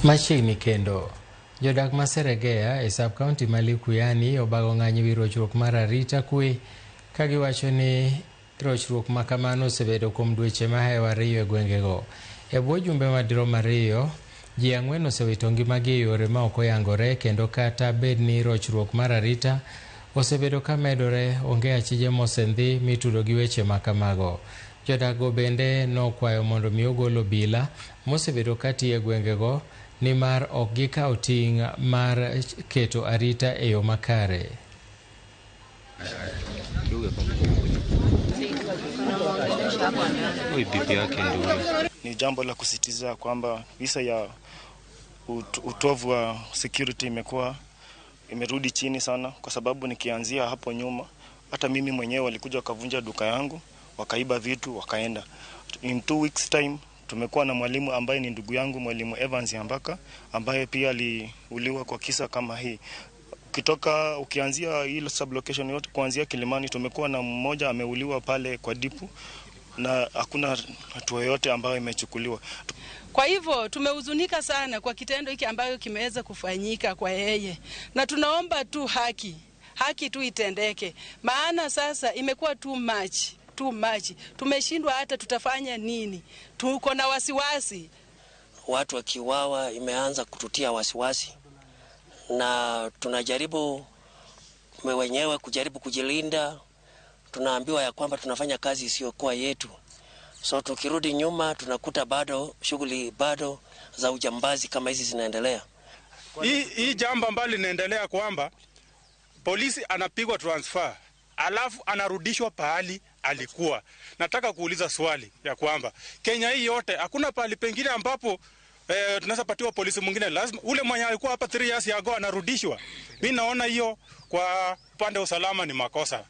Machiegni kendo, jodak ma Seregea e sub county ma Likuyani obago ng'anyo ewi rochruok mar arita kwe ka giwacho ni rochruok ma kamano osebedo kuom dweche mahewo 2 e gwengego. E bwo jumbe madirom 2, ji 4 osewito ngimagi e yore ma ok oyangore kendo kata bed ni rochruok mar arita osebedo ka medore, onge achije mosendhi mitudo gi weche ma kamago. Jodakgo bende nokwayo mondo mi ogol obila mosebedo ka tiyo e gwengego nimar ok gikaw ting' mar keto arita e yo makare. Ni jambo la kusisitiza kwamba visa ya utovu wa security imekuwa imerudi chini sana, kwa sababu nikianzia hapo nyuma hata mimi mwenyewe walikuja wakavunja duka yangu, wakaiba vitu, wakaenda. In 2 weeks time tumekuwa na mwalimu ambaye ni ndugu yangu, mwalimu Evans Yambaka, ambaye pia aliuliwa kwa kisa kama hii. Ukitoka ukianzia ile sublocation yote kuanzia Kilimani, tumekuwa na mmoja ameuliwa pale kwa dipu na hakuna hatua yote ambayo imechukuliwa. Kwa hivyo tumehuzunika sana kwa kitendo hiki ambayo kimeweza kufanyika kwa yeye, na tunaomba tu haki, haki tu itendeke, maana sasa imekuwa too much, too much. Tumeshindwa hata tutafanya nini, tuko na wasiwasi. Watu wakiuawa imeanza kututia wasiwasi, na tunajaribu wenyewe kujaribu kujilinda. Tunaambiwa ya kwamba tunafanya kazi isiyokuwa yetu. So tukirudi nyuma tunakuta bado shughuli bado za ujambazi kama hizi zinaendelea. Hii jambo ambalo linaendelea kwamba polisi anapigwa transfer alafu anarudishwa pahali alikuwa. Nataka kuuliza swali ya kwamba Kenya hii yote hakuna pahali pengine ambapo tunaweza patiwa polisi mwingine, lazima ule mwenye alikuwa hapa 3 years ago anarudishwa. Mimi naona hiyo kwa upande wa usalama ni makosa.